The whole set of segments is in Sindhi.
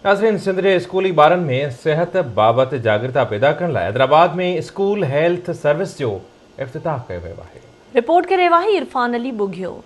ناظرين سنڌ جي اسڪولي ٻارن ۾ صحت بابت جاڳرتا پيدا ڪرڻ لاء حيدرآباد ۾ اسڪول هيلٿ سروس جو افتتاح ڪيو ويو آهي. رپورٽ ڪري رهيو آهي عرفان علي ٻگهيو.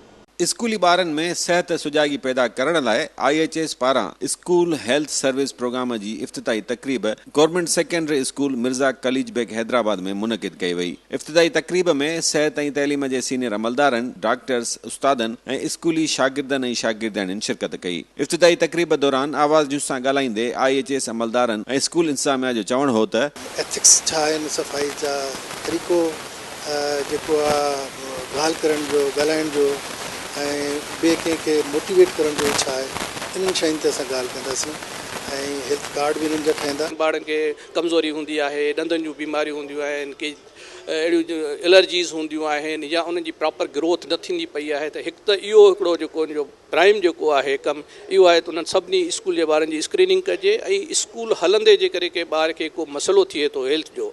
اسڪولي ٻارن ۾ صحت سجاڳي پيدا ڪرڻ لاء I H S پاران اسڪول هيلٿ سروس پروگرام جي افتتاحي تقريب government secondary school Mirza Qalich Beg Hyderabad ۾ منعقد ڪئي وئي. افتتاحي تقريب ۾ صحت ۽ تعليم جي سينيئر عملدارن، ڊاڪٽرز، استادن ۽ اسڪولي شاگردن ۽ شاگردياڻين شرڪت ڪئي. افتتاحي تقريب دوران آواز نيوز سان ڳالهائيندي I H S عملدارن ۽ اسڪول انتظاميا جو چوڻ هو ته، ايٿڪس ڇا آهن، صفائي جا طريقو جيڪو آ ڳالهه ڪرڻ جو، ڳالهائڻ جو ۽ ٻئي ڪنهن کي موٽيويٽ ڪرڻ جو ڇا آهي، انهن شين تي اسان ڳالهه ڪنداسين ۽ هيلٿ ڪارڊ به انهن جا ٺهندا. ٻارن کي ڪمزوري هوندي آهي، ڏندن جون بيماريون هونديون آهن، ڪي اهڙيون الرجيز هونديون آهن يا انهن جي پراپر گروٿ نه ٿيندي پئي آهي ته هڪ ته اهو هڪڙو جيڪو ان جو پرائم جيڪو آهي ڪم اهو آهي ته انهن سڀني اسڪول جي ٻارن جي اسڪريننگ ڪجي ۽ اسڪول هلندي جيڪڏهن ڪنهن ٻار کي ڪو مسئلو ٿئي ٿو هيلٿ جو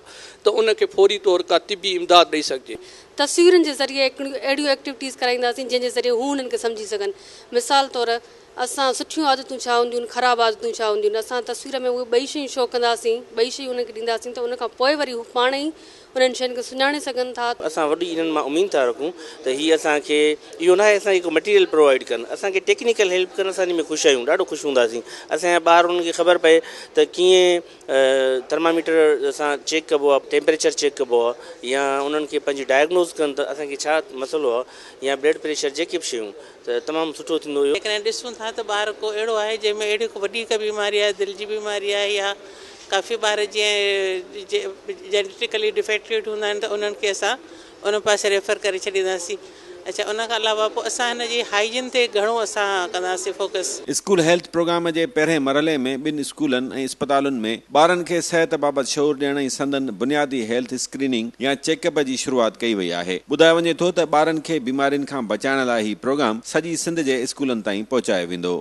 ته ان کي فوري طور ڪا طبي امداد ڏئي سگهجي. تصويرن جي ذريعي اهڙيون ايڪٽيوٽيز ڪرائينداسين جنهن جي ذريعي هو انهن کي سمجهي سگهن. مثال طور اسان سٺيون عادتون ڇا هونديون آهن خراب عادتون ڇا هونديون آهن اسان تصوير ۾ اهي ٻئي شيون شو ڪنداسين ٻئي شيون انهن کي ڏينداسين ته ان کان پوء وري هو پاڻ ئي انهن شين کي سڃاڻي سگهن ٿا. اسان وڏي انهن مان اميد ٿا رکون ته هي اسان کي اهو ناهي اسان کي ڪو مٽيريل پرووائيڊ ڪن اسان کي ٽيڪنيڪل هيلپ ڪن اسان ان ۾ خوش آهيون ڏاڍو خوش هونداسين اسان جا ٻار انهن کي خبر پئي ته ڪيئن ٿرماميٽر سان چيڪ ڪبو آهي ٽيمپريچر چيڪ ڪبو آهي يا انهن کي پنهنجي ڊائگنوز ڪن ته اسان کي ڇا مسئلو آهي يا بلڊ پريشر جيڪي به شيون ته تمام سٺو ٿيندو اهو. جيڪڏهن ڏسون ٿا ته ٻار ڪو اهڙو آهي جنهن ۾ اهڙي ڪو وڏي ڪا بيماري آهي دل جي بيماري آهي يا ڪافي ٻار جيئن جينيٽيڪلي ڊفيڪٽيڊ هوندا آهن ته انهن کي اسان ان پاسي ريفر ڪري ڇڏينداسين اڇا ان کان علاوه پوء اسان هن جي هائيجين تي گهڻو اسان ڪنداسين فوڪس. اسڪول هيلٿ پروگرام جي پهرين مرحلي ۾ ٻن اسڪولن ۽ اسپتالن ۾ ٻارن کي صحت بابت شعور ڏيڻ ۽ سندن بنيادي هيلٿ اسڪريننگ يا چيڪ اپ جي شروعات ڪئي وئي آهي. ٻڌايو وڃي ٿو ته ٻارن کي بيمارين کان بچائڻ لاء هي پروگرام سڄي سنڌ جي اسڪولن تائين پهچايو ويندو.